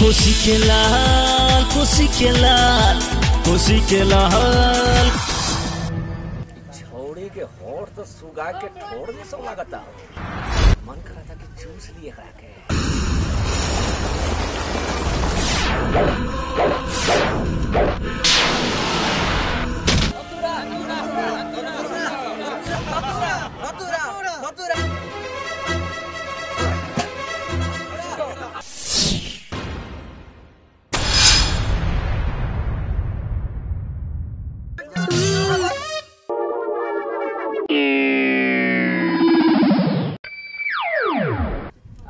कोसी के लाल, कोसी के लाल, कोसी के लाल। छौड़ी के होठ तो सुगा के ठोड़ जैसा लागता, मन करा था कि चूस लिए करा के।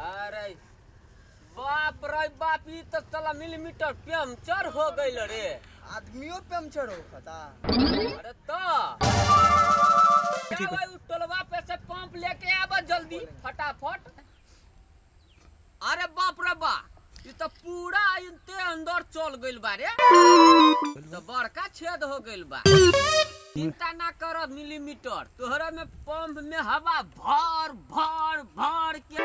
अरे बाप रे बाप, ई तो साला मिलीमीटर पंचर हो गइल रे। आदमियों पंचर हो खता। अरे तो क्या भाई, टोलवा पे से पंप लेके आवा जल्दी फटाफट। अरे बाप रे बा, ई तो पूरा इनते अंदर चल गइल बा रे, तो बड़का छेद हो गइल बा। चिंता ना कर मिलीमीटर, तोहरा में पंप में हवा भर भर भर के।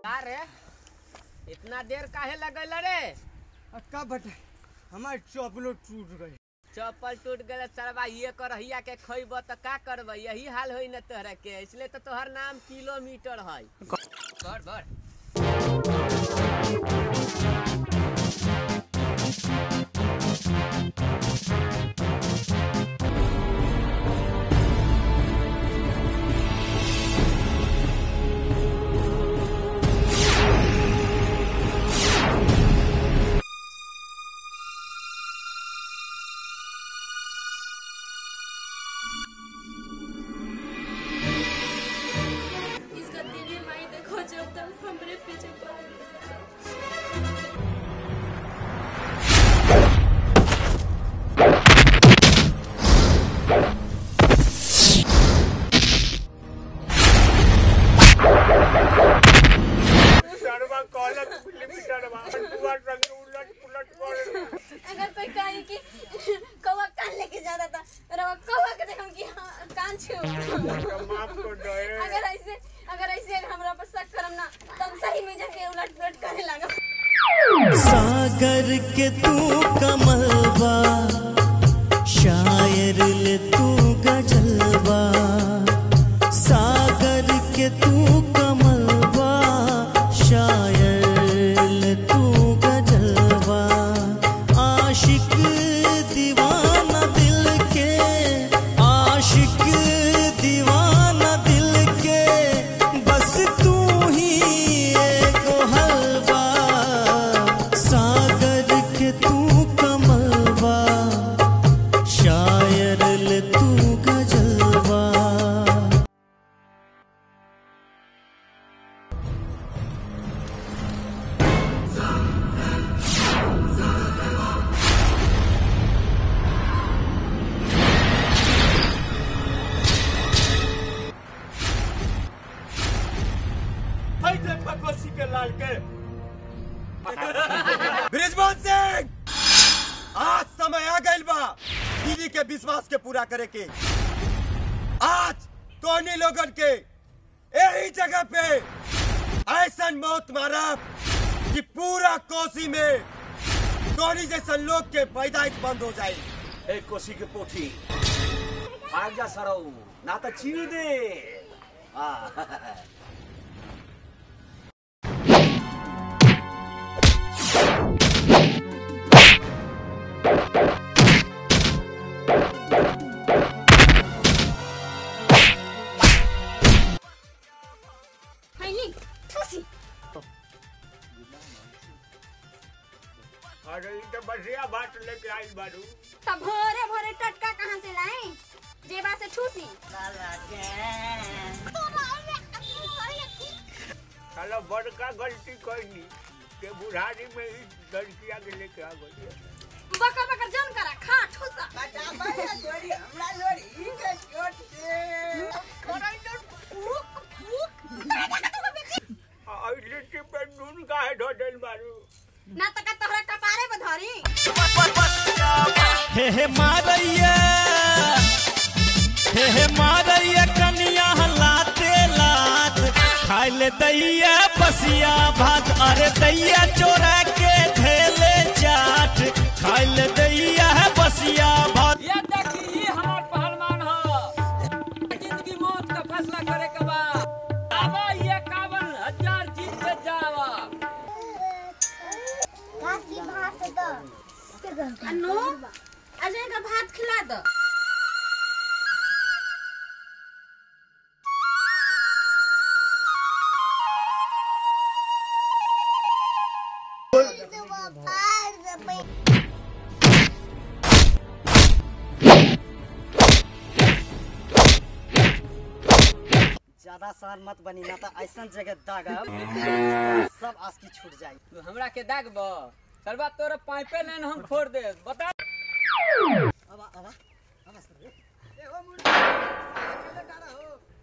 अरे इतना देर काहे लगल रे? का बता, हमार चप्पलो टूट गई। चप्पल टूट गए सरवा, ये करहिया के खइब त का करब, यही हाल होई न तोहरा के, इसलिए तो तोहर नाम किलोमीटर है। बढ़ बढ़। जब तक हमरे पीछे पड़ल रहता। सरवा कहलक मिलीमीटरवा दुआ रंग उलट पुलट कर। अगर कोई कहे कि कौवा कान लेके जाता था, रवा कौवा के देखम कि हाँ, कान छू। माफ कर दे। अगर ऐसे हमरा पर शक करम ना तब सही में जाके उलट पुलट करे लागम। सागर के तू कमलबा, शायर ले तू गजलबा। सागर के तू कमलबा, शायर ले तू गजलबा। आशिक दीवाना दिल के, आशिक दीवाना दिल के, बस तू ही एगो हलवा। सागर के तू कमलबा, शायर ले तू गजलबा। कोसी के लाल के बृजमोहन सिंह, आज समय आ गइल बा दीदी के विश्वास के पूरा करे के। आज तोहनी लोगन के यही जगह पे ऐसा मौत मारा कि पूरा कोसी में तोहनी जैसा लोग के पैदाइश बंद हो जाए। ए कोसी के पोठी, भाग जा सरऊ ना तो चीर दे। अरे तो बढ़िया बात लेके आई बारू। तब भोरे भोरे टटका कहाँ से लाए? जेबा से ठूसी। साला बड़का गलती करनी के बुढ़ारी में ही लड़कियां के लेके आ गई। बकर बकर जन करा खा ठूसा। लोरी हमरा लोरी के चोट से करई तो फूक फूक। आ लिट्टी पे नून काहे धो देल बारू? ना तका तोहरा कपारे पे धरी। हे हे मारैया, हे हे मारैया कनिया लाते लात, खाए ले दैया बसिया भात, अरे दैया चोरा के। अनु अजय का भात खिला दो। ज्यादा सार मत बनी ना तो ऐसा जगह दागब सब आसकी छूट जाए। तू हमरा के दागब सरबा तोरा पाइपे लाइन हम फोड़ दे बता। अब अब अब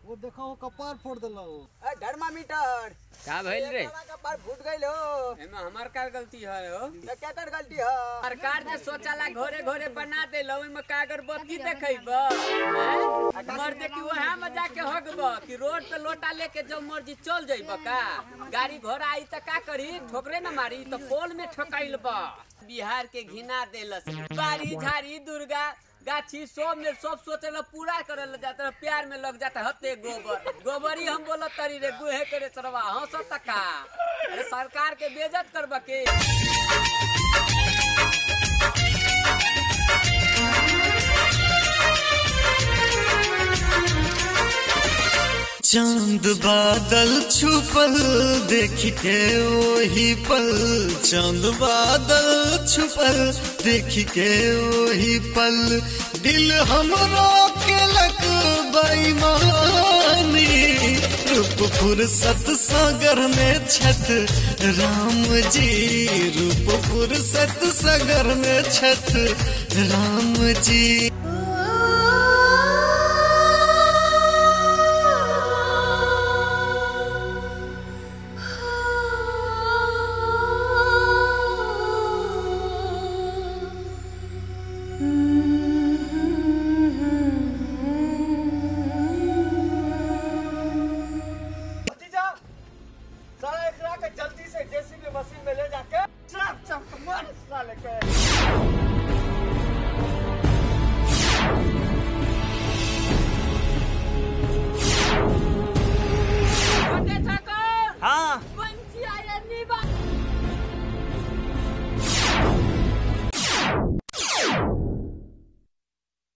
वो देखो वो कपार फोड़ देला वो। ए थर्मामीटर का भइल रे? कपार फूट गइल हो। एमे हमर का गलती है हो? त केकर गलती है? सरकार ने शौचालय घरे घरे बना देला ओइमे का अगरबत्ती देखैब मर दे कि ओहा में जाके हगब कि रोड पे लोटा लेके जब मर्जी चल जइब का? गाड़ी घोड़ा आई त का करी? ठोकरे न मारी त पोल में ठोकाइल बा। बिहार के घिना देलस बारी झाड़ी दुर्गा गाछी सब में सब सोचेला पूरा करल जाता प्यार में लग जाता हते गोबर गोबरी हम बोलत तरी रे गुहे करे सरवा हंस तका। अरे सरकार के बेइज्जत करबा के। चांद बादल छुपल देख के ओही पल, चांद बादल छुपल देख के ओही पल, दिल हमरो केलक बेईमानी, रूप फुर्सत सागर में छत राम जी, रूप फुर्सत सागर में छत राम जी।